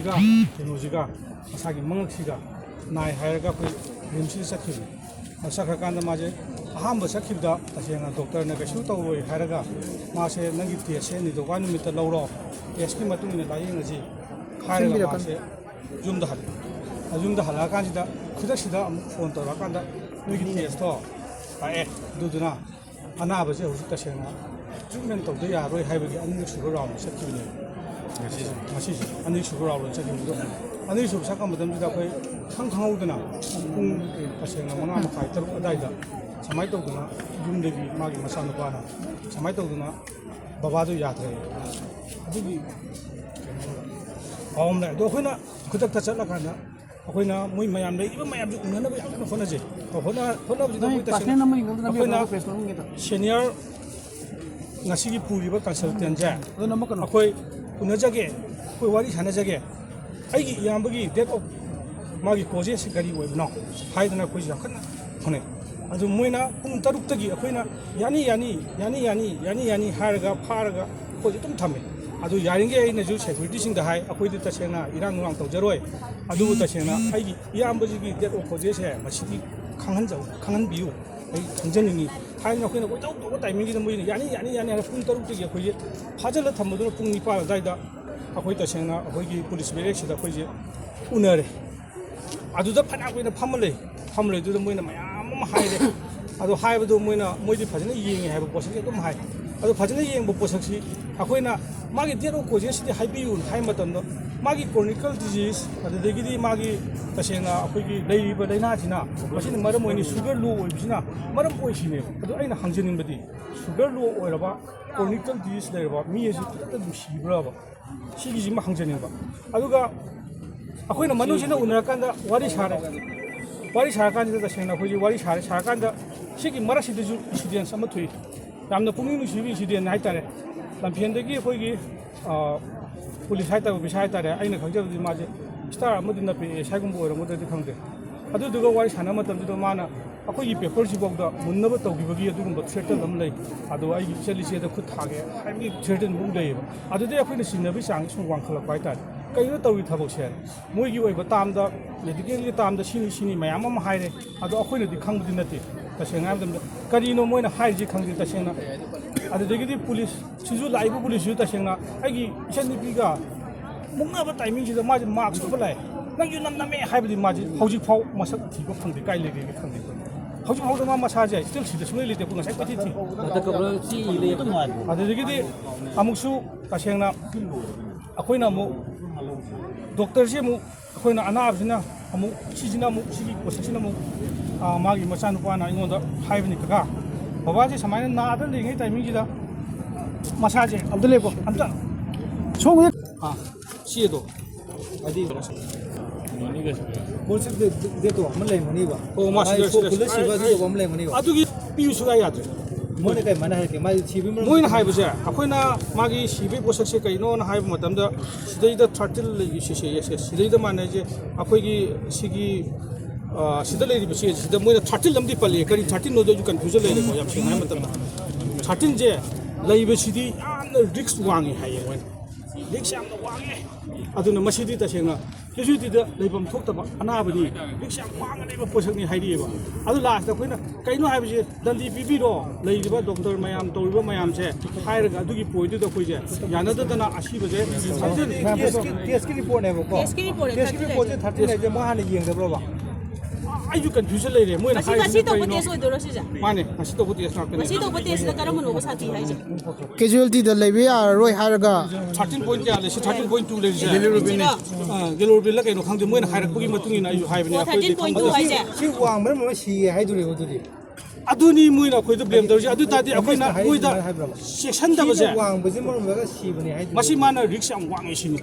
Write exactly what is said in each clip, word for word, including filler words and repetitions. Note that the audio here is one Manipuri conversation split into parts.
ꯀꯩꯅꯣꯁꯤꯒ, ꯃꯁꯥꯒꯤ ꯃꯉꯛꯁꯤꯒ ꯅꯥꯏ ꯍꯥꯏꯔꯒ ꯑꯩꯈꯣꯏ ꯔꯤꯝꯁꯁꯤꯗ ꯆꯠꯈꯤꯕꯅꯤ꯫ ꯑꯗ ꯆꯠꯈ꯭ꯔꯀꯥꯟꯗ ꯃꯥꯁꯦ ꯑꯍꯥꯟꯕ ꯆꯠꯈꯤꯕꯗ ꯇꯁꯦꯡꯅ ꯗꯣꯛꯇꯔꯅ ꯀꯩꯁꯨ ꯇꯧꯔꯣꯏ ꯍꯥꯏꯔꯒ, ꯃꯥꯁꯦ "ꯅꯪꯒꯤ ꯇꯦꯁꯁꯦ ꯅꯤꯡꯊꯧꯀꯥ ꯅꯨꯃꯤꯠꯇ ꯂꯧꯔꯣ, ꯇꯦꯁꯀꯤ ꯃꯇꯨꯡ ꯏꯟꯅ ꯂꯥꯏꯌꯦꯡꯉꯁꯤ" ꯍꯥꯏꯔꯒ ꯃꯥꯁꯦ ꯌꯨꯝꯗ ꯍꯜꯂꯛꯑꯦ꯫ ꯑ, ꯌꯨꯝꯗ ꯍꯜꯂꯛꯑꯀꯥꯟꯁꯤꯗ ꯈꯨꯗꯛꯁꯤꯗ ꯑꯃꯨꯛ ꯐꯣꯟ ꯇꯧꯔꯛꯑꯀꯥꯟꯗ, "ꯅꯣꯏꯒꯤ ꯇꯦꯁꯇꯣ ꯂꯥꯛꯑꯦ, ꯑꯗꯨꯗꯨꯅ ꯑꯅꯥꯕꯁꯦ ꯍꯧꯖꯤꯛ ꯇꯁꯦꯡꯅ ꯇ꯭ꯔꯤꯠꯃꯦꯟ ꯇꯧꯗ ꯌꯥꯔꯣꯏ" ꯍꯥꯏꯕꯒꯤ ꯑꯅꯤꯔꯛ ꯁꯨꯕ ꯔꯥꯎꯟ ꯆꯠꯈꯤꯕꯅꯦꯕ꯫ ꯉꯁꯤꯁꯦ, ꯉꯁꯤꯁꯦ ꯑꯅꯤꯔꯛ ꯁꯨꯕ ꯔꯥꯎꯟ ꯆꯠꯈꯤꯕꯅꯦ꯫ ꯑꯗꯣ ꯑꯅꯤꯔꯛ ꯁꯨꯕ ꯆꯠꯄ ꯃꯇꯝꯁꯤꯗ ꯑꯩꯈꯣꯏ ꯈꯪ ꯈꯪꯍꯧꯗꯅ ꯄꯨꯡ ꯇꯁꯦꯡꯅ ꯃꯉꯥ ꯃꯈꯥꯏ, ꯇꯔꯨꯛ ꯑꯗꯨꯋꯥꯏꯗ ꯁꯨꯃꯥꯏꯅ ꯇꯧꯗꯅ ꯌꯨꯝꯗꯒꯤ ꯃꯥꯒꯤ ꯃꯆꯥꯅꯨꯄꯥꯅ ꯁꯨꯃꯥꯏꯅ ꯇꯧꯗꯅ ꯕꯕꯥꯗꯣ ꯌꯥꯗ꯭ꯔꯦ꯫ ꯑꯗꯨꯒꯤ ꯀꯩꯅꯣ ꯄꯥꯎ ꯑꯃ ꯂꯥꯛꯑꯦ꯫ ꯑꯗꯣ ꯑꯩꯈꯣꯏꯅ ꯈꯨꯗꯛꯇ ꯆꯠꯂꯀꯥꯟꯗ ꯑꯩꯈꯣꯏꯅ ꯃꯣꯏ ꯃꯌꯥꯝ ꯂꯩꯔꯤꯕ ꯃꯌꯥꯝꯁꯦ ꯎꯅꯅꯕ ꯌꯥꯝ ꯀꯟꯅ ꯍꯣꯠꯅꯖꯩ꯫ ꯍꯣꯠꯅ-, ꯍꯣꯠꯅꯕꯁꯤꯗ ꯅꯣꯏ ꯑꯩꯈꯣꯏ ꯇꯁꯦꯡꯅ ꯄꯥꯔꯁꯅꯦꯜ ꯑꯃ ꯌꯦꯡꯅꯕꯗ ꯅꯝꯕꯤꯔꯣ, ꯑꯩꯈꯣꯏꯅ ꯄ꯭ꯔꯦꯁ ꯃꯅꯨꯡꯒꯤꯗ꯫ ꯁꯦꯅꯤꯌꯔ ꯉꯁꯤꯒꯤ ꯄꯨꯔꯤꯕ ꯀꯟꯁꯜꯇꯦꯟꯁꯦ ꯑꯗꯣ ꯅꯝꯃꯛꯀꯅꯨ꯫ ꯑꯩꯈꯣꯏ ꯎꯅꯖꯒꯦ, ꯑꯩꯈꯣꯏ ꯋꯥꯔꯤ ꯁꯥꯟꯅꯖꯒꯦ, ꯑꯩꯒꯤ ꯏꯌꯥꯝꯕꯒꯤ ꯗꯦꯠ ꯑꯣꯐ ꯃꯥꯒꯤ ꯀꯣꯖꯦꯁꯁꯤ ꯀꯔꯤ ꯑꯣꯏꯕꯅꯣ ꯍꯥꯏꯗꯅ ꯑꯩꯈꯣꯏꯁꯦ ꯌꯥꯝ ꯀꯟꯅ ꯍꯣꯠꯅꯩ꯫ ꯑꯗꯨ ꯃꯣꯏꯅ ꯄꯨꯡ ꯇꯔꯨꯛꯇꯒꯤ ꯑꯩꯈꯣꯏꯅ "ꯌꯥꯅꯤ, ꯌꯥꯅꯤ, ꯌꯥꯅꯤ, ꯌꯥꯅꯤ, ꯌꯥꯅꯤ, ꯌꯥꯅꯤ" ꯍꯥꯏꯔꯒ ꯐꯥꯔꯒ ꯑꯩꯈꯣꯏꯁꯦ ꯑꯗꯨꯝ ꯊꯝꯃꯦ꯫ ꯑꯗꯨ ꯌꯥꯔꯤꯈꯩ ꯑꯩꯅꯁꯨ ꯁꯦꯀ꯭ꯌꯨꯔꯤꯇꯤꯁꯤꯡꯗ ꯍꯥꯏ, "ꯑꯩꯈꯣꯏꯗꯤ ꯇꯁꯦꯡꯅ ꯏꯔꯥꯡ ꯅꯨꯔꯥꯡ ꯇꯧꯖꯔꯣꯏ, ꯑꯗꯨꯕꯨ ꯇꯁꯦꯡꯅ ꯑꯩꯒꯤ ꯏꯌꯥꯝꯕꯁꯤꯒꯤ ꯗꯦꯠ ꯑꯣꯐ ꯀꯣꯖꯦꯁꯁꯦ ꯃꯁꯤꯗꯤ ꯈꯪꯍꯟꯖꯧ, ꯈꯪꯍꯟꯕꯤꯌꯨ, ꯑꯩ ꯈꯪꯖꯅꯤꯡꯉꯤ" ꯍꯥꯏꯅ ꯑꯩꯈꯣꯏꯅ ꯀꯣꯏꯇꯧ ꯇꯧꯕ ꯇꯥꯏꯃꯤꯡꯁꯤꯗ ꯃꯣꯏꯅ "ꯌꯥꯅꯤ, ꯌꯥꯅꯤ, ꯌꯥꯅꯤ" ꯍꯥꯏꯅ ꯄꯨꯡ ꯇꯔꯨꯛꯇꯒꯤ ꯑꯩꯈꯣꯏꯁꯦ ꯐꯥꯖꯤꯜꯂ ꯊꯝꯕꯗꯨꯅ ꯄꯨꯡ ꯅꯤꯄꯥꯟ ꯑꯗꯨꯋꯥꯏꯗ ꯑꯩꯈꯣꯏ ꯇꯁꯦꯡꯅ ꯑꯩꯈꯣꯏꯒꯤ ꯄꯨꯂꯤꯁ ꯕꯦꯔꯦꯛꯁꯤꯗ ꯑꯩꯈꯣꯏꯁꯦ ꯎꯅꯔꯦ꯫ ꯑꯗꯨꯗ ꯐꯅꯌꯥꯝ ꯀꯨꯏꯅ ꯐꯝꯃ ꯂꯩ꯫ ꯐꯝꯃ ꯂꯩꯗꯨꯗ ꯃꯣꯏꯅ ꯃꯌꯥꯝ ꯑꯃ ꯍꯥꯏꯔꯦ꯫ ꯑꯗꯣ ꯍꯥꯏꯕꯗꯣ ꯃꯣꯏꯅ, ꯃꯣꯏꯗꯤ ꯐꯖꯅ ꯌꯦꯡꯉꯦ ꯍꯥꯏꯕ ꯄꯣꯠꯁꯛꯁꯦ ꯑꯗꯨꯝ ꯍꯥꯏ꯫ ꯑꯗꯣ ꯐꯖꯅ ꯌꯦꯡꯕ ꯄꯣꯠꯁꯛꯁꯤ ꯑꯩꯈꯣꯏꯅ ꯃꯥꯒꯤ ꯗꯦꯠ ꯑꯣꯐ ꯀꯣꯖꯦꯁꯁꯤꯗꯤ ꯍꯥꯏꯕꯤꯌꯨꯅ ꯍꯥꯏꯕ ꯃꯇꯝꯗ, ꯃꯥꯒꯤ ꯀ꯭ꯔꯣꯅꯤꯀꯦꯜ ꯗꯤꯖꯤꯁ, ꯑꯗꯨꯗꯒꯤꯗꯤ ꯃꯥꯒꯤ ꯇꯁꯦꯡꯅ ꯑꯩꯈꯣꯏꯒꯤ ꯂꯩꯔꯤꯕ ꯂꯥꯏꯅꯥꯁꯤꯅ, ꯃꯁꯤꯅ ꯃꯔꯝ ꯑꯣꯏꯅ ꯁꯨꯒꯔ ꯂꯣ ꯑꯣꯏꯕꯁꯤꯅ ꯃꯔꯝ ꯑꯣꯏꯁꯤꯅꯦꯕ꯫ ꯑꯗꯣ ꯑꯩꯅ ꯍꯪꯖꯅꯤꯡꯕꯗꯤ, ꯁꯨꯒꯔ ꯂꯣ ꯑꯣꯏꯔꯕ, ꯀ꯭ꯔꯣꯅꯤꯀꯦꯜ ꯗꯤꯖꯤꯁ ꯂꯩꯔꯕ ꯃꯤ ꯑꯁꯤ ꯈꯨꯗꯛꯇ ꯑꯗꯨꯝ ꯁꯤꯕ꯭ꯔꯕ? ꯁꯤꯒꯤꯁꯤꯃ ꯍꯪꯖꯅꯤꯡꯕ꯫ ꯑꯗꯨꯒ ꯑꯩꯈꯣꯏꯅ ꯃꯅꯨꯡꯁꯤꯗ ꯎꯅꯔꯀꯥꯟꯗ ꯋꯥꯔꯤ ꯁꯥꯔꯦ꯫ ꯋꯥꯔꯤ ꯁꯥꯔꯀꯥꯟꯁꯤꯗ ꯇꯁꯦꯡꯅ ꯑꯩꯈꯣꯏꯁꯤ ꯋꯥꯔꯤ ꯁꯥꯔꯦ꯫ ꯁꯥꯔꯀꯥꯟꯗ ꯁꯤꯒꯤ ꯃꯔꯛꯁꯤꯗꯁꯨ ꯏꯟꯁꯤꯗꯦꯟꯁ ꯑꯃ ꯊꯣꯛꯏ꯫ ꯌꯥꯝꯅ ꯄꯨꯛꯅꯤꯡ ꯅꯨꯡꯁꯤꯕ ꯏꯟꯁꯤꯗꯦꯟ ꯍꯥꯏꯇꯥꯔꯦ꯫ ꯂꯝꯐꯦꯟꯗꯒꯤ ꯑꯩꯈꯣꯏꯒꯤ, ꯑ, ꯄꯨꯂꯤꯁ ꯍꯥꯏꯇꯥꯔꯦ, ꯑꯣꯐꯤꯁꯥꯔ ꯍꯥꯏꯇꯥꯔꯦ, ꯑꯩꯅ ꯈꯪꯖꯕꯗꯤ ꯃꯥꯁꯦ ꯁ꯭ꯇꯥꯔ ꯑꯃꯗꯤ ꯅꯞꯄꯦ, ꯑꯦ ꯑꯦꯁ ꯑꯥꯏꯒꯨꯝꯕ ꯑꯣꯏꯔꯝꯒꯗ꯭ꯔꯗꯤ ꯈꯪꯗꯦ꯫ ꯑꯗꯨꯗꯨꯒ ꯋꯥꯔꯤ ꯁꯥꯟꯅꯕ ꯃꯇꯝꯗꯨꯗ ꯃꯥꯅ ꯑꯩꯈꯣꯏꯒꯤ ꯄꯦꯄꯔꯁꯤꯐꯥꯎꯗ ꯃꯨꯟꯅꯕ ꯇꯧꯈꯤꯕꯒꯤ ꯑꯗꯨꯒꯨꯝꯕ ꯊ꯭ꯔꯦꯠꯇꯟ ꯑꯃ ꯂꯩ, ꯑꯗꯣ ꯑꯩꯒꯤ ꯏꯆꯜ ꯏꯆꯦꯗ ꯈꯨꯠ ꯊꯥꯒꯦ ꯍꯥꯏꯕꯒꯤ ꯊ꯭ꯔꯦꯠꯇꯟ ꯑꯃ ꯂꯩꯌꯦꯕ꯫ ꯑꯗꯨꯗꯩ ꯑꯩꯈꯣꯏꯅ ꯆꯤꯡꯅꯕꯒꯤ ꯆꯥꯡꯁꯦ ꯁꯨꯝ ꯋꯥꯡꯈꯠꯂꯛꯄ ꯍꯥꯏꯇꯥꯔꯦ꯫ ꯀꯩꯅꯣ ꯇꯧꯔꯤ ꯊꯕꯛꯁꯦ? ꯃꯣꯏꯒꯤ ꯑꯣꯏꯕ ꯇꯥꯝꯗ, ꯃꯦꯗꯤꯀꯦꯜꯒꯤ ꯇꯥꯝꯗ ꯁꯤꯅꯤ ꯁꯤꯅꯤ ꯃꯌꯥꯝ ꯑꯃ ꯍꯥꯏꯔꯦ, ꯑꯗꯣ ꯑꯩꯈꯣꯏꯅꯗꯤ ꯈꯪꯕꯗꯤ ꯅꯠꯇꯦ꯫ ꯇꯁꯦꯡꯅ ꯍꯥꯏꯕ ꯃꯇꯝꯗ ꯀꯔꯤꯅꯣ ꯃꯣꯏꯅ ꯍꯥꯏꯔꯤꯁꯤ ꯈꯪꯗꯦ ꯇꯁꯦꯡꯅ꯫ ꯑꯗꯨꯗꯒꯤꯗꯤ ꯄꯨꯂꯤꯁꯁꯤꯁꯨ, ꯂꯥꯛꯏꯕ ꯄꯨꯂꯤꯁꯁꯤꯁꯨ ꯇꯁꯦꯡꯅ ꯑꯩꯒꯤ ꯏꯆꯟꯅꯨꯄꯤꯒ ꯃꯨꯛꯅꯕ ꯇꯥꯏꯃꯤꯡꯁꯤꯗ ꯃꯥꯁꯦ ꯃꯥꯛꯁ ꯎꯞꯄ ꯂꯥꯛꯑꯦ꯫ "ꯅꯪꯁꯨ ꯅꯝ ꯅꯝꯃꯦ" ꯍꯥꯏꯕꯗꯤ ꯃꯥꯁꯦ ꯍꯧꯖꯤꯛꯐꯥꯎ ꯃꯁꯛ ꯊꯤꯕ ꯐꯪꯗꯦ, ꯀꯥꯏ ꯂꯩꯒꯦ ꯈꯪꯗꯦ꯫ ꯍꯧꯖꯤꯛꯐꯥꯎꯗ ꯃꯥ ꯃꯁꯥꯁꯦ ꯁ꯭ꯇꯤꯜ ꯁꯤꯗ ꯁꯨꯡꯂꯩ ꯂꯩꯇꯦ, ꯑꯩꯈꯣꯏ ꯉꯁꯥꯏ ꯀꯣꯏꯊꯤ ꯊꯤ꯫ ꯑꯗꯨꯗꯒꯤꯗꯤ ꯑꯃꯨꯛꯁꯨ ꯇꯁꯦꯡꯅ ꯑꯩꯈꯣꯏꯅ ꯑꯃꯨꯛ ꯗꯣꯛꯇꯔꯁꯤ ꯑꯃꯨꯛ ꯑꯩꯈꯣꯏꯅ ꯑꯅꯥꯕꯁꯤꯅ ꯑꯃꯨꯛ, ꯁꯤꯁꯤꯅ ꯑꯃꯨꯛ, ꯁꯤꯒꯤ ꯄꯣꯠꯁꯛꯁꯤꯅ ꯑꯃꯨꯛ, ꯑꯥ, ꯃꯥꯒꯤ ꯃꯆꯥꯅꯨꯄꯥꯅ ꯑꯩꯉꯣꯟꯗ ꯍꯥꯏꯕꯅꯤ, "ꯀꯀꯥ, ꯕꯕꯥꯁꯦ ꯁꯨꯃꯥꯏꯅ ꯅꯥꯗ ꯂꯩꯔꯤꯉꯩ ꯇꯥꯏꯃꯤꯡꯁꯤꯗ ꯃꯁꯥꯁꯦ ꯑꯝꯇ ꯂꯦꯞꯄꯣ, ꯑꯝꯇ ꯁꯣꯝꯒꯤ ꯑꯥ, ꯁꯤ ꯑꯗꯣ ꯍꯥꯏꯗꯤ ꯄꯣꯠꯁꯦ ꯗꯦ-, ꯗꯦꯠꯇꯣ ꯑꯃ ꯂꯩꯔꯝꯒꯅꯤꯕ꯫ ꯑꯣ, ꯃꯥ ꯃꯥꯒꯤ ꯁꯤꯗ, ꯁꯣꯛ ꯁꯤꯗ, ꯐꯨꯜꯂ ꯁꯤꯕ ꯑꯗꯨꯒꯨꯝꯕ ꯑꯃ ꯂꯩꯔꯝꯒꯅꯤꯕ꯫ ꯑꯗꯨꯒꯤ ꯄꯤꯌꯨ ꯁꯨꯡꯌꯥ ꯌꯥꯗ꯭ꯔꯦ꯫ ꯃꯣꯏꯅ ꯀꯩ ꯃꯥꯏꯅ ꯍꯥꯏꯔꯛꯀꯦ? ꯃꯥꯒꯤ ꯁꯤꯕꯒꯤ ꯃꯔꯝ ꯃꯣꯏꯅ ꯍꯥꯏꯕꯁꯦ, ꯑꯩꯈꯣꯏꯅ ꯃꯥꯒꯤ ꯁꯤꯕꯒꯤ ꯄꯣꯠꯁꯛꯁꯦ ꯀꯩꯅꯣꯅ ꯍꯥꯏꯕ ꯃꯇꯝꯗ, ꯁꯤꯗꯩꯗ ꯊꯥꯔꯇꯤꯟ ꯂꯩꯔꯤ, ꯁꯤꯁꯦ, ꯌꯦꯁ, ꯌꯦꯁ, ꯁꯤꯗꯩꯗ ꯃꯥꯟꯅꯩꯁꯦ꯫ ꯑꯩꯈꯣꯏꯒꯤ ꯁꯤꯒꯤ, ꯑ, ꯁꯤꯗ ꯂꯩꯔꯤꯕ ꯆꯦꯁꯦ, ꯁꯤꯗ ꯃꯣꯏꯅ ꯊꯥꯔꯇꯤꯟ ꯑꯃꯗꯤ ꯄꯜꯂꯛꯑꯦ꯫ ꯀꯔꯤ ꯊꯥꯔꯇꯤꯟꯅꯣꯗꯣ ꯑꯩꯁꯨ ꯀꯟꯐ꯭ꯌꯨꯖꯟ ꯂꯩꯔꯦꯀꯣ, ꯌꯥꯝ ꯁꯦꯡꯅ ꯍꯥꯏꯕ ꯃꯇꯝꯗ꯫ ꯊꯥꯔꯇꯤꯟꯁꯦ ꯂꯩꯕꯁꯤꯗꯤ ꯌꯥꯝꯅ ꯔꯤꯛꯁ ꯋꯥꯡꯉꯤ ꯍꯥꯏꯌꯦ ꯃꯣꯏꯅ꯫ ꯔꯤꯛꯁ ꯌꯥꯝꯅ ꯋꯥꯡꯉꯦ꯫ ꯑꯗꯨꯅ ꯃꯁꯤꯗꯤ ꯇꯁꯦꯡꯅ ꯀꯦꯖꯨꯋꯦꯜꯇꯤꯗ ꯂꯩꯐꯝ ꯊꯣꯛꯇꯕ ꯑꯅꯥꯕꯅꯤ, ꯔꯤꯛꯁ ꯌꯥꯝ ꯋꯥꯡꯅ ꯂꯩꯕ ꯄꯣꯠꯁꯛꯅꯤ ꯍꯥꯏꯔꯛꯑꯦꯕ꯫ ꯑꯗꯨ ꯂꯥꯁꯇ ꯑꯩꯈꯣꯏꯅ ꯀꯩꯅꯣ ꯍꯥꯏꯕꯁꯦ, ꯗꯟꯗꯤ ꯄꯤꯕꯤꯔꯣ, ꯂꯩꯔꯤꯕ ꯗꯣꯛꯇꯔ ꯃꯌꯥꯝ, ꯇꯧꯔꯤꯕ ꯃꯌꯥꯝꯁꯦ ꯍꯥꯏꯔꯒ ꯑꯗꯨꯒꯤ ꯄꯣꯏꯟꯠꯇꯨꯗ ꯑꯩꯈꯣꯏꯁꯦ ꯌꯥꯅꯗꯗꯅ ꯑꯁꯤꯕꯁꯦ ꯇꯦꯁꯀꯤ, ꯇꯦꯁꯀꯤ ꯔꯤꯄꯣꯔꯠꯅꯦꯕꯀꯣ꯫ ꯇꯦꯁꯀꯤ ꯔꯤꯄꯣꯔꯠꯅꯦ, ꯇꯦꯁꯀꯤ ꯊꯥꯔꯇꯤ ꯔꯤꯄꯣꯔꯠꯁꯦ ꯂꯩꯔꯦ꯫ ꯊꯥꯔꯇꯤ ꯂꯩꯁꯦ ꯃꯣꯏ ꯍꯥꯟꯅ ꯌꯦꯡꯗꯕ꯭ꯔꯕ? ꯑꯩꯁꯨ ꯀꯟꯐ꯭ꯌꯨꯖꯟ ꯂꯩꯔꯦ, ꯃꯣꯏꯅ ꯉꯁꯤ, ꯉꯁꯤ ꯍꯥꯏꯔꯤꯁꯤꯅ ꯇꯧꯕ ꯀꯩꯅꯣ? ꯇꯦꯁ ꯑꯣꯏꯗꯣꯏꯔꯣ ꯁꯤꯁꯦ? ꯃꯥꯅꯦ, ꯉꯁꯤ ꯇꯧꯕ ꯇꯦꯁ ꯉꯥꯛꯇꯅꯦ꯫ ꯉꯁꯤ ꯇꯧꯕ ꯇꯦꯁꯁꯤꯅ ꯀꯔꯝꯕꯅꯣꯕ ꯁꯥꯊꯤ ꯍꯥꯏꯁꯦ? ꯀꯦꯖꯨꯋꯦꯜꯇꯤꯗ ꯂꯩꯕ ꯌꯥꯔꯔꯣꯏ ꯍꯥꯏꯔꯒ꯫ ꯊꯥꯔꯇꯤꯟ ꯄꯣꯏꯟ ꯀꯌꯥ ꯂꯩ? ꯁꯤ ꯊꯥꯔꯇꯤꯟ ꯄꯣꯏꯟ ꯇꯨ ꯂꯩꯔꯤꯁꯦ꯫ ꯁꯤꯔꯣ? ꯑꯥ, ꯒꯦꯂꯣꯔꯕꯤꯟꯂ ꯀꯩꯅꯣ ꯈꯪꯗꯦ, ꯃꯣꯏꯅ ꯍꯥꯏꯔꯛꯄꯒꯤ ꯃꯇꯨꯡ ꯏꯟꯅ ꯑꯩꯁꯨ ꯍꯥꯏꯕꯅꯦ, ꯑꯣ, ꯑꯩꯈꯣꯏꯗꯤ ꯊꯥꯔꯇꯤꯟ ꯄꯣꯏꯟ ꯇꯨ ꯈꯪꯕ ꯍꯥꯏꯁꯦ? ꯁꯤ ꯋꯥꯡꯕꯅ ꯃꯔꯝ ꯑꯣꯏꯔꯒ ꯁꯤ ꯍꯥꯏꯗꯣꯔꯤꯕ ꯑꯗꯨꯗꯤ꯫ ꯑꯗꯨꯅꯤ ꯃꯣꯏꯅ ꯑꯩꯈꯣꯏꯗ ꯕ꯭ꯂꯦꯝ ꯇꯧꯔꯤꯁꯦ꯫ ꯑꯗꯨ ꯇꯥꯔꯗꯤ ꯑꯩꯈꯣꯏꯅ ꯍꯥꯏꯔꯤꯁꯦ ꯃꯣꯏꯗ ꯁꯨꯃꯥꯏꯅ ꯍꯥꯏꯕ꯭ꯔꯕ? ꯆꯦꯛꯁꯟꯗꯕꯁꯦ꯫ ꯁꯤꯅ ꯋꯥꯡꯕꯁꯦ ꯃꯔꯝ ꯑꯣꯏꯔꯒ ꯁꯤꯕꯅꯦ ꯍꯥꯏꯗꯣꯏꯔꯣ? ꯃꯁꯤ ꯃꯥꯅ ꯔꯤꯛꯁ ꯌꯥꯝ ꯋꯥꯡꯉꯦ ꯁꯤꯅꯤ꯫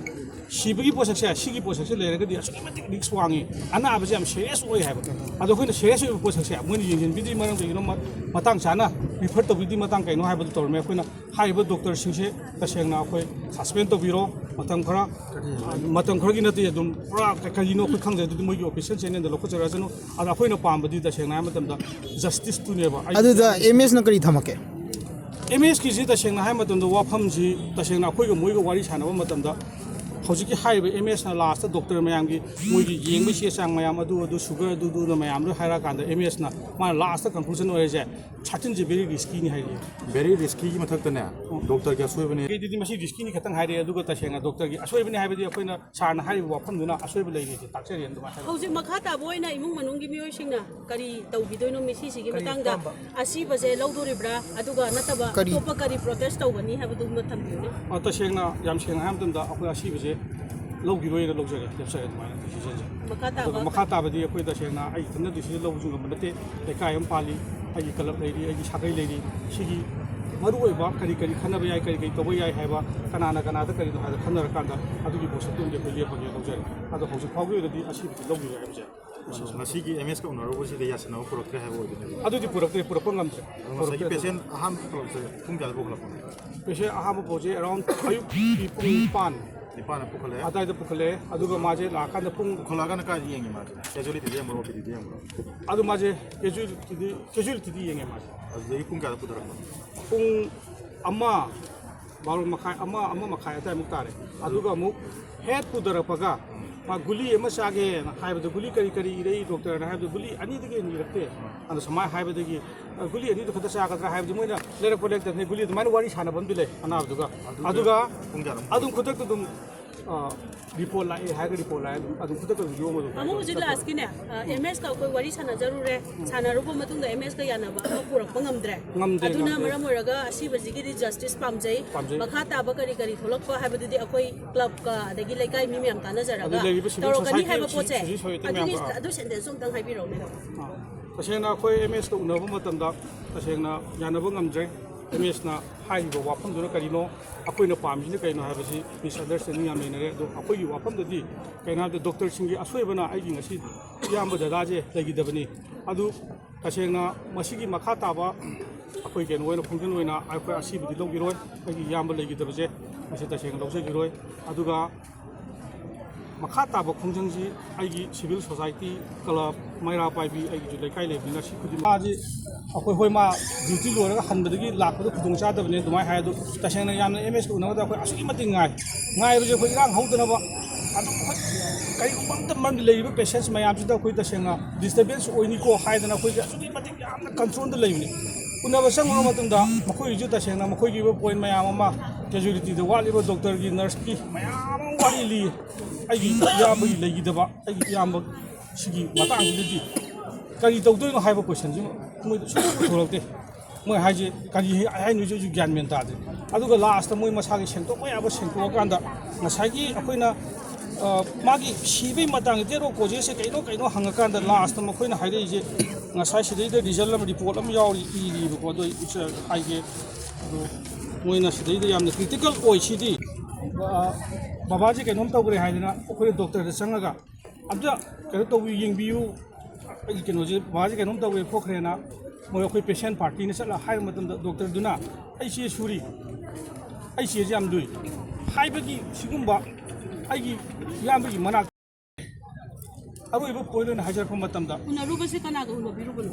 ꯁꯤꯕꯒꯤ ꯄꯣꯠꯁꯛꯁꯦ, ꯁꯤꯒꯤ ꯄꯣꯠꯁꯛꯁꯦ ꯂꯩꯔꯒꯗꯤ ꯑꯁꯨꯛꯀꯤ ꯃꯇꯤꯛ ꯔꯤꯛꯁ ꯋꯥꯡꯉꯤ, ꯑꯅꯥꯕꯁꯦ ꯌꯥꯝ ꯁꯦꯔꯤꯌꯁ ꯑꯣꯏ ꯍꯥꯏꯕ꯫ ꯑꯗꯣ ꯑꯩꯈꯣꯏꯅ ꯁꯦꯔꯤꯌꯁ ꯑꯣꯏꯕ ꯄꯣꯠꯁꯛꯁꯦ ꯃꯣꯏꯅ ꯌꯦꯡꯁꯤꯟꯕꯤꯗꯤ ꯃꯔꯝ ꯀꯩꯒꯤꯅꯣ, ꯃ- ꯃꯇꯥꯡ ꯆꯥꯅ ꯔꯤꯐꯔ ꯇꯧꯕꯤꯗꯤ ꯃꯇꯥꯡ ꯀꯩꯅꯣ ꯍꯥꯏꯕꯗꯨ ꯇꯧꯔꯝꯃꯦ꯫ ꯑꯩꯈꯣꯏꯅ ꯍꯥꯏꯔꯤꯕ ꯗꯣꯛꯇꯔꯁꯤꯡꯁꯦ ꯇꯁꯦꯡꯅ ꯑꯩꯈꯣꯏ ꯁꯁꯄꯦꯟ ꯇꯧꯕꯤꯔꯣ, ꯃꯇꯝ ꯈꯔ, ꯃꯇꯝ ꯈꯔꯒꯤ ꯅꯠꯇꯦ, ꯑꯗꯨꯝ ꯄꯨꯔꯥ ꯀ- ꯀꯔꯤꯅꯣ ꯑꯩꯈꯣꯏ ꯈꯪꯗ꯭ꯔꯦ, ꯑꯗꯨꯗꯤ ꯃꯣꯏꯒꯤ ꯑꯣꯐꯤꯁꯤꯌꯦꯜ ꯆꯦꯅꯦꯜꯗ ꯂꯧꯈꯠꯆꯔꯁꯅꯨ꯫ ꯑꯗꯣ ꯑꯩꯈꯣꯏꯅ ꯄꯥꯝꯕꯗꯤ ꯇꯁꯦꯡꯅ ꯍꯥꯏꯕ ꯃꯇꯝꯗ ꯖꯁꯇꯤꯁꯇꯨꯅꯦꯕ꯫ ꯑꯩ ꯑꯗꯨꯗ ꯑꯦꯝ ꯑꯦꯁꯅ ꯀꯔꯤ ꯊꯝꯃꯛꯀꯦ? ꯑꯦꯝ ꯑꯦꯁꯀꯤꯁꯤ ꯇꯁꯦꯡꯅ ꯍꯥꯏꯕ ꯃꯇꯝꯗ ꯋꯥꯐꯝꯁꯤ ꯇꯁꯦꯡꯅ ꯑꯩꯈꯣꯏꯒ ꯃꯣꯏꯒ ꯋꯥꯔꯤ ꯁꯥꯟꯅꯕ ꯃꯇꯝꯗ ꯍꯧꯖꯤꯛꯀꯤ ꯍꯥꯏꯔꯤꯕ ꯑꯦꯝ ꯑꯦꯁꯅ ꯂꯥꯁꯇ ꯗꯣꯛꯇꯔ ꯃꯌꯥꯝꯒꯤ ꯃꯣꯏꯒꯤ ꯌꯦꯡꯕꯒꯤ ꯆꯦ ꯆꯥꯡ ꯃꯌꯥꯝ ꯑꯗꯨ ꯑꯗꯨ ꯁꯨꯒꯔ ꯑꯗꯨ ꯑꯗꯨꯅ ꯃꯌꯥꯝ ꯂꯣꯏ ꯍꯥꯏꯔꯛꯑꯀꯥꯟꯗ ꯑꯦꯝ ꯑꯦꯁꯅ ꯃꯥꯅ ꯂꯥꯁꯇ ꯀꯟꯀ꯭ꯂꯨꯖꯟ ꯑꯣꯏꯔꯤꯁꯦ ꯁꯥꯇꯤꯟꯁꯦ ꯕꯦꯔꯤ ꯔꯤꯁꯀꯤꯅꯤ ꯍꯥꯏꯔꯛꯑꯦ꯫ ꯕꯦꯔꯤ ꯔꯤꯁꯀꯤꯒꯤ ꯃꯊꯛꯇꯅꯦ ꯗꯣꯛꯇꯔꯒꯤ ꯑꯁꯣꯏꯕꯅꯦ꯫ ꯀꯩꯗꯨꯗꯤ ꯃꯁꯤ ꯔꯤꯁꯀꯤꯅꯤ ꯈꯛꯇꯪ ꯍꯥꯏꯔꯛꯑꯦ, ꯑꯗꯨꯒ ꯇꯁꯦꯡꯅ ꯗꯣꯛꯇꯔꯒꯤ ꯑꯁꯣꯏꯕꯅꯤ ꯍꯥꯏꯕꯗꯤ ꯑꯩꯈꯣꯏꯅ ꯁꯥꯔꯅ ꯍꯥꯏꯔꯤꯕ ꯋꯥꯐꯝꯗꯨꯅ ꯑꯁꯣꯏꯕ ꯂꯩꯔꯤꯁꯦ ꯇꯥꯛꯆꯔꯤ ꯑꯗꯨꯃꯥꯏꯅ ꯍꯥꯏꯔꯛꯑꯦ꯫ ꯍꯧꯖꯤꯛ ꯃꯈꯥ ꯇꯥꯕ ꯑꯣꯏꯅ ꯏꯃꯨꯡ ꯃꯅꯨꯡꯒꯤ ꯃꯤꯑꯣꯏꯁꯤꯡꯅ ꯀꯔꯤ ꯇꯧꯕꯤꯗꯣꯏꯅꯣ ꯃꯤꯁꯤꯁꯤꯒꯤ ꯀꯔꯤ ꯃꯇꯥꯡꯗ? ꯑꯄꯥꯝꯕ? ꯑꯁꯤꯕꯁꯦ ꯂꯧꯗꯣꯔꯤꯕ꯭ꯔꯥ, ꯑꯗꯨꯒ ꯅꯠꯇꯕ ꯀꯔꯤ? ꯑꯇꯣꯞꯄ ꯀꯔꯤ ꯄ꯭ꯔꯣꯇꯦꯁ ꯇꯧꯒꯅꯤ ꯍꯥꯏꯕꯗꯨꯃ ꯊꯝꯕꯤꯌꯨꯅꯦ꯫ ꯑ, ꯇꯁꯦꯡꯅ, ꯌꯥꯝ ꯁꯦꯡꯅ ꯍꯥꯏꯕ ꯃꯇꯝꯗ ꯑꯩꯈꯣꯏ ꯑꯁꯤꯕꯁꯦ ꯂꯧꯈꯤꯔꯣꯏꯅ ꯂꯧꯖꯔꯦ, ꯂꯦꯞꯆꯔꯦ ꯑꯗꯨꯃꯥꯏꯅ ꯗꯤꯁꯤꯖꯟꯁꯦ꯫ ꯃꯈꯥ ꯇꯥꯕ? ꯑꯗꯨꯒ ꯃꯈꯥ ꯇꯥꯕꯗꯤ ꯑꯩꯈꯣꯏ ꯇꯁꯦꯡꯅ ꯑꯩ ꯏꯊꯟꯗ ꯗꯤꯁꯤꯖꯟ ꯂꯧꯕꯁꯨ ꯉꯝꯕ ꯅꯠꯇꯦ꯫ ꯂꯩꯀꯥꯏ ꯑꯃ ꯄꯥꯜꯂꯤ, ꯑꯩꯒꯤ ꯀ꯭ꯂꯕ ꯂꯩꯔꯤ, ꯑꯩꯒꯤ ꯁꯥꯒꯩ ꯂꯩꯔꯤ꯫ ꯁꯤꯒꯤ ꯃꯔꯨꯑꯣꯏꯕ ꯀꯔꯤ ꯀꯔꯤ ꯈꯟꯅꯕ ꯌꯥꯏ, ꯀꯔꯤ ꯀꯔꯤ ꯇꯧꯕ ꯌꯥꯏ ꯍꯥꯏꯕ, ꯀꯅꯥꯅ ꯀꯅꯥꯗ ꯀꯔꯤꯅꯣ ꯍꯥꯏꯕ ꯈꯟꯅꯔꯀꯥꯟꯗ ꯑꯗꯨꯒꯤ ꯄꯣꯠꯁꯛꯇꯨꯝꯗꯤ ꯑꯩꯈꯣꯏ ꯂꯦꯞꯄꯒꯦ ꯂꯧꯖꯔꯦ꯫ ꯑꯗꯣ ꯍꯧꯖꯤꯛ ꯐꯥꯎꯒꯤ ꯑꯣꯏꯅꯗꯤ ꯑꯁꯤꯕꯗꯤ ꯂꯧꯈꯤꯔꯣꯏ ꯍꯥꯏꯕꯁꯦ꯫ ꯑꯗꯣ ꯉꯁꯤꯒꯤ ꯑꯦꯝ ꯑꯦꯁꯀ ꯎꯅꯔꯨꯕꯁꯤꯗ ꯌꯥꯁꯟꯅꯕ ꯄꯨꯔꯛꯇ꯭ꯔꯦ ꯍꯥꯏꯕ ꯑꯣꯏꯗꯣꯏꯅꯦꯕ? ꯑꯗꯨꯗꯤ ꯄꯨꯔꯛꯇ꯭ꯔꯦ, ꯄꯨꯔꯛꯄ ꯉꯝꯗ꯭ꯔꯦ꯫ ꯑꯗꯣ ꯉꯁꯥꯏꯒꯤ ꯄꯨꯔꯛꯇ꯭ꯔꯦ꯫ ꯄꯦꯁꯦꯟ ꯑꯍꯥꯟꯕ ꯄꯨꯈꯠꯂꯛꯄꯁꯦ ꯄꯨꯡ ꯀꯌꯥꯗ ꯄꯨꯈꯠꯂꯛꯄꯅꯣ? ꯄꯦꯁꯦꯟ ꯑꯍꯥꯟꯕ ꯄꯣꯠꯁꯦ ꯑꯦꯔꯥꯎꯟ ꯑꯌꯨꯛꯀꯤ ꯄꯨꯡ ꯅꯤꯄꯥꯟ꯫ ꯅꯤꯄꯥꯟꯗ ꯄꯨꯈꯠꯂꯛꯑꯦ? ꯑꯗꯥꯏꯗ ꯄꯨꯈꯠꯂꯛꯑꯦ, ꯑꯗꯨꯒ ꯃꯥꯁꯦ ꯂꯥꯛꯑꯀꯥꯟꯗ ꯄꯨꯡ ꯄꯨꯈꯠꯂꯛꯑꯒꯅ ꯀꯥꯏꯗ ꯌꯦꯡꯉꯤ ꯃꯥꯁꯦ? ꯀꯦꯖꯨꯋꯦꯂꯤꯇꯤꯗ ꯌꯦꯡꯕ꯭ꯔꯣ, ꯑꯣ ꯄꯤ ꯗꯤꯗ ꯌꯦꯡꯕ꯭ꯔꯣ? ꯑꯗꯨ ꯃꯥꯁꯦ ꯀꯦꯖꯨꯋꯦꯂꯤꯇꯤꯗꯤ, ꯀꯦꯖꯨꯋꯦꯂꯤꯇꯤꯗ ꯌꯦꯡꯉꯦ ꯃꯥꯁꯦ꯫ ꯑꯗꯨꯗꯒꯤ ꯄꯨꯡ ꯀꯌꯥꯗ ꯄꯨꯊꯔꯛꯄ? ꯄꯨꯡ ꯑꯃ, ꯕꯥꯔꯣ ꯃꯈꯥꯏ, ꯑꯃ, ꯑꯃ ꯃꯈꯥꯏ ꯑꯗꯥꯏꯃꯨꯛ ꯇꯥꯔꯦ꯫ ꯑꯗꯨꯒ ꯑꯃꯨꯛ ꯍꯦꯛ ꯄꯨꯊꯔꯛꯄꯒ ꯃꯥ ꯒꯨꯂꯤ ꯑꯃ ꯆꯥꯒꯦꯅ ꯍꯥꯏꯕꯗ, ꯒꯨꯂꯤ ꯀꯔꯤ ꯀꯔꯤ ꯏꯔꯛꯏ ꯗꯣꯛꯇꯔꯅ ꯍꯥꯏꯕꯗ, ꯒꯨꯂꯤ ꯑꯅꯤꯗꯒꯤ ꯍꯦꯟꯅ ꯏꯔꯛꯇꯦ꯫ ꯑꯗꯣ ꯁꯨꯃꯥꯏꯅ ꯍꯥꯏꯕꯗꯒꯤ, "ꯑ, ꯒꯨꯂꯤ ꯑꯅꯤꯗꯨ ꯈꯛꯇ ꯆꯥꯒꯗ꯭ꯔꯥ?" ꯍꯥꯏꯕꯗꯤ ꯃꯣꯏꯅ ꯂꯩꯔꯛꯄ ꯂꯩꯔꯛꯇꯕꯅꯤ, ꯒꯨꯂꯤ ꯑꯗꯨꯃꯥꯏꯅ ꯋꯥꯔꯤ ꯁꯥꯟꯅꯕ ꯑꯃꯗꯤ ꯂꯩ ꯑꯅꯥꯕꯗꯨꯒ꯫ ꯑꯗꯨꯒ ꯑꯗꯨꯒ ꯄꯨꯡ ꯀꯌꯥꯗ ꯑꯃꯨꯛ? ꯑꯗꯨꯝ ꯈꯨꯗꯛꯇ ꯑꯗꯨꯝ, ꯑ, ꯔꯤꯄꯣꯔꯠ ꯂꯥꯛꯑꯦ ꯍꯥꯏꯔꯒ ꯔꯤꯄꯣꯔꯠ ꯂꯥꯛꯑꯦ, ꯑꯗꯨꯝ, ꯑꯗꯨꯝ ꯈꯨꯗꯛꯇ ꯑꯗꯨꯝ ꯌꯣꯝꯃ ꯑꯗꯨꯝ ꯑꯃꯨꯛ ꯍꯧꯖꯤꯛ ꯆꯠꯄ꯫ ꯂꯥꯁꯀꯤꯅꯦ, ꯑ, ꯑꯦꯝ ꯑꯦꯁꯀ ꯑꯩꯈꯣꯏ ꯋꯥꯔꯤ ꯁꯥꯟꯅꯖꯔꯨꯔꯦ꯫ ꯁꯥꯟꯅꯔꯨꯕ ꯃꯇꯨꯡꯗ ꯑꯦꯝ ꯑꯦꯁꯀ ꯌꯥꯅꯕ ꯑꯃ ꯄꯨꯔꯛꯄ ꯉꯝꯗ꯭ꯔꯦ꯫ ꯉꯝꯗꯦ, ꯑꯗꯨꯅ ꯉꯝꯗꯦ꯫ ꯃꯔꯝ ꯑꯣꯏꯔꯒ ꯑꯁꯤꯕꯁꯤꯒꯤꯗꯤ ꯖꯁꯇꯤꯁ ꯄꯥꯝꯖꯩ꯫ ꯄꯥꯝꯖꯩ꯫ ꯃꯈꯥ ꯇꯥꯕ ꯀꯔꯤ ꯀꯔꯤ ꯊꯣꯛꯂꯛꯄ ꯍꯥꯏꯕꯗꯨꯗꯤ ꯑꯩꯈꯣꯏ ꯀ꯭ꯂꯕꯀ ꯑꯗꯒꯤ ꯂꯩꯀꯥꯏ ꯃꯤ ꯃꯌꯥꯝ ꯇꯥꯟꯅꯖꯔꯒ ꯑꯗꯨ ꯂꯩꯔꯤꯕ ꯁꯤꯚꯤꯜ ꯇꯧꯔꯛꯀꯅꯤ ꯁꯣꯁꯥꯏꯇꯤ, ꯍꯥꯏꯕ ꯄꯣꯠꯁꯦ꯫ ꯁꯤꯚꯤꯜ ꯁꯣꯁꯥꯏꯇꯤ ꯑꯗꯨꯒꯤ, ꯃꯌꯥꯝꯒ꯫ ꯑꯗꯨ ꯁꯦꯟꯇꯦꯟꯁ ꯑꯝꯇꯪ ꯍꯥꯏꯕꯤꯔꯛꯑꯣꯅꯦ꯫ ꯑꯥ꯫ ꯇꯁꯦꯡꯅ ꯑꯩꯈꯣꯏ ꯑꯦꯝ ꯑꯦꯁꯀ ꯎꯅꯕ ꯃꯇꯝꯗ ꯇꯁꯦꯡꯅ ꯌꯥꯅꯕ ꯉꯝꯗ꯭ꯔꯦ꯫ ꯑꯦꯝ ꯑꯦꯁꯅ ꯍꯥꯏꯔꯤꯕ ꯋꯥꯐꯝꯗꯨꯅ ꯀꯔꯤꯅꯣ, ꯑꯩꯈꯣꯏꯅ ꯄꯥꯝꯃꯤꯁꯤꯅ ꯀꯔꯤꯅꯣ ꯍꯥꯏꯕꯁꯤ ꯃꯤꯁꯑꯟꯗꯔꯁꯇꯦꯟꯗꯤꯡ ꯌꯥꯝ ꯂꯩꯅꯔꯦ꯫ ꯑꯗꯣ ꯑꯩꯈꯣꯏꯒꯤ ꯋꯥꯐꯝꯗꯗꯤ ꯀꯩꯅꯣ ꯍꯥꯏꯕꯗ ꯗꯣꯛꯇꯔꯁꯤꯡꯒꯤ ꯑꯁꯣꯏꯕꯅ ꯑꯩꯒꯤ ꯉꯁꯤ ꯏꯌꯥꯝꯕ ꯗꯗꯥꯁꯦ ꯂꯩꯈꯤꯗꯕꯅꯤ꯫ ꯑꯗꯨ ꯇꯁꯦꯡꯅ ꯃꯁꯤꯒꯤ ꯃꯈꯥ ꯇꯥꯕ ꯑꯩꯈꯣꯏ ꯀꯩꯅꯣ ꯑꯣꯏꯅ, ꯐꯪꯁꯟ ꯑꯣꯏꯅ ꯑꯩꯈꯣꯏ ꯑꯁꯤꯕꯨꯗꯤ ꯂꯧꯈꯤꯔꯣꯏ꯫ ꯑꯩꯒꯤ ꯏꯌꯥꯝꯕ ꯂꯩꯈꯤꯗꯕꯁꯦ ꯃꯁꯤ ꯇꯁꯦꯡꯅ ꯂꯧꯖꯈꯤꯔꯣꯏ꯫ ꯑꯗꯨꯒ ꯃꯈꯥ ꯇꯥꯕ ꯈꯣꯡꯖꯪꯁꯤ ꯑꯩꯒꯤ ꯁꯤꯚꯤꯜ ꯁꯣꯁꯥꯏꯇꯤ, ꯀ꯭ꯂꯕ, ꯃꯩꯔꯥ ꯄꯥꯏꯕꯤ, ꯑꯩꯒꯤꯁꯨ ꯂꯩꯀꯥꯏ ꯂꯩꯕꯅꯤꯅ ꯁꯤ ꯈꯨꯗꯤꯡꯃꯛ ꯃꯥꯁꯤ ꯑꯩꯈꯣꯏ, ꯍꯣꯏ, ꯃꯥ ꯗ꯭ꯌꯨꯇꯤ ꯂꯣꯏꯔꯒ ꯍꯟꯕꯗꯒꯤ ꯂꯥꯛꯄꯗ ꯈꯨꯗꯣꯡ ꯆꯥꯗꯕꯅꯤ ꯑꯗꯨꯃꯥꯏꯅ ꯍꯥꯏ꯫ ꯑꯗꯨ ꯇꯁꯦꯡꯅ ꯌꯥꯝꯅ ꯑꯦꯝ ꯑꯦꯁꯀ ꯎꯅꯕꯗ ꯑꯩꯈꯣꯏ ꯑꯁꯨꯛꯀꯤ ꯃꯇꯤꯛ ꯉꯥꯏ꯫ ꯉꯥꯏꯕꯁꯦ ꯑꯩꯈꯣꯏ ꯏꯔꯥꯡ ꯍꯧꯗꯅꯕ꯫ ꯑꯗꯨ ꯑꯩꯈꯣꯏ ꯀꯔꯤꯒꯨꯝꯕ ꯑꯝꯇ ꯃꯔꯝꯗꯤ ꯂꯩꯔꯤꯕ ꯄꯦꯁꯦꯟꯁ ꯃꯌꯥꯝꯁꯤꯗ ꯑꯩꯈꯣꯏ ꯇꯁꯦꯡꯅ ꯗꯤꯁꯇꯔꯕꯦꯟꯁ ꯑꯣꯏꯅꯤꯀꯣ ꯍꯥꯏꯗꯅ ꯑꯩꯈꯣꯏꯁꯦ ꯑꯁꯨꯛꯀꯤ ꯃꯇꯤꯛ ꯌꯥꯝꯅ ꯀꯟꯇ꯭ꯔꯣꯜꯗ ꯂꯩꯕꯅꯤ꯫ ꯎꯅꯕ ꯆꯪꯉꯨꯕ ꯃꯇꯝꯗ ꯃꯈꯣꯏꯒꯤꯁꯨ ꯇꯁꯦꯡꯅ ꯃꯈꯣꯏꯒꯤ ꯑꯣꯏꯕ ꯄꯣꯏꯟ ꯃꯌꯥꯝ ꯑꯃ, ꯀꯦꯖꯨꯋꯦꯂꯤꯇꯤꯗ ꯋꯥꯠꯂꯤꯕ ꯗꯣꯛꯇꯔꯒꯤ, ꯅꯔꯁꯀꯤ ꯃꯌꯥꯝ ꯑꯃ ꯋꯥꯔꯤ ꯂꯤ꯫ ꯑꯩꯒꯤ ꯏꯌꯥꯝꯕꯒꯤ ꯂꯩꯈꯤꯗꯕ ꯑꯩꯒꯤ ꯏꯌꯥꯝꯕ ꯁꯤꯒꯤ ꯃꯇꯥꯡꯁꯤꯗꯗꯤ ꯀꯔꯤ ꯇꯧꯗꯣꯏꯅꯣ ꯍꯥꯏꯕ ꯀꯣꯏꯁꯟꯁꯤ ꯃꯣꯏꯗ ꯁꯨꯡꯄꯨ ꯄꯨꯊꯣꯔꯛꯇꯦ꯫ ꯃꯣꯏ ꯍꯥꯏꯁꯦ ꯀꯔꯤ ꯍꯥꯏꯅꯣꯁꯨ ꯑꯩꯁꯨ ꯒ꯭ꯌꯥꯟ ꯃꯦꯟ ꯇꯥꯗꯦ꯫ ꯑꯗꯨꯒ ꯂꯥꯁꯇ ꯃꯣꯏ ꯃꯁꯥꯒꯤ ꯁꯦꯡꯗꯣꯛꯄ ꯌꯥꯕ ꯁꯦꯡꯗꯣꯛꯑꯀꯥꯟꯗ ꯉꯁꯥꯏꯒꯤ ꯑꯩꯈꯣꯏꯅ, ꯑ, ꯃꯥꯒꯤ ꯁꯤꯕꯒꯤ ꯃꯇꯥꯡꯒꯤ ꯗꯦꯠ ꯑꯣꯐ ꯀꯣꯖꯦꯁꯁꯦ ꯀꯩꯅꯣ ꯀꯩꯅꯣ ꯍꯪꯉꯀꯥꯟꯗ ꯂꯥꯁꯇ ꯃꯈꯣꯏꯅ ꯍꯥꯏꯔꯛꯏꯁꯦ ꯉꯁꯥꯏ ꯁꯤꯗꯩꯗ ꯔꯤꯖꯜ ꯑꯃ, ꯔꯤꯄꯣꯔꯠ ꯑꯃ ꯌꯥꯎꯔꯤ, ꯏꯔꯤꯕꯀꯣ꯫ ꯑꯗꯣ ꯑꯩ ꯍꯥꯏꯒꯦ, ꯑꯗꯣ ꯃꯣꯏꯅ ꯁꯤꯗꯩꯗ ꯌꯥꯝꯅ ꯀ꯭ꯔꯤꯇꯤꯀꯦꯜ ꯑꯣꯏ ꯁꯤꯗꯤ, ꯑ, ꯕꯕꯥꯁꯦ ꯀꯩꯅꯣꯝ ꯇꯧꯈ꯭ꯔꯦ ꯍꯥꯏꯗꯅ ꯑꯩꯈꯣꯏꯅ ꯗꯣꯛꯇꯔꯗ ꯆꯪꯉꯒ ꯑꯝꯇ ꯀꯩꯅꯣ ꯇꯧꯕꯤꯌꯨ, ꯌꯦꯡꯕꯤꯌꯨ, ꯑꯩꯒꯤ ꯀꯩꯅꯣꯁꯦ, ꯕꯕꯥꯁꯦ ꯀꯩꯅꯣꯝ ꯇꯧꯋꯦ ꯈꯣꯠꯈ꯭ꯔꯦꯅ ꯃꯣꯏ ꯑꯩꯈꯣꯏ ꯄꯦꯁꯦꯟ ꯄꯥꯔꯇꯤꯅ ꯆꯠꯂ ꯍꯥꯏꯕ ꯃꯇꯝꯗ ꯗꯣꯛꯇꯔꯗꯨꯅ "ꯑꯩ ꯆꯦ ꯁꯨꯔꯤ, ꯑꯩ ꯆꯦꯁꯦ ꯌꯥꯝ ꯂꯨꯏ" ꯍꯥꯏꯕꯒꯤ ꯁꯤꯒꯨꯝꯕ ꯑꯩꯒꯤ ꯏꯌꯥꯝꯕꯒꯤ ꯃꯅꯥꯛ ꯑꯔꯣꯏꯕ ꯄꯣꯏꯟ ꯑꯣꯏꯅ ꯍꯥꯏꯖꯔꯛꯄ ꯃꯇꯝꯗ, ꯎꯅꯔꯨꯕꯁꯦ ꯀꯅꯥꯒ ꯎꯅꯕꯤꯔꯨꯕꯅꯣ?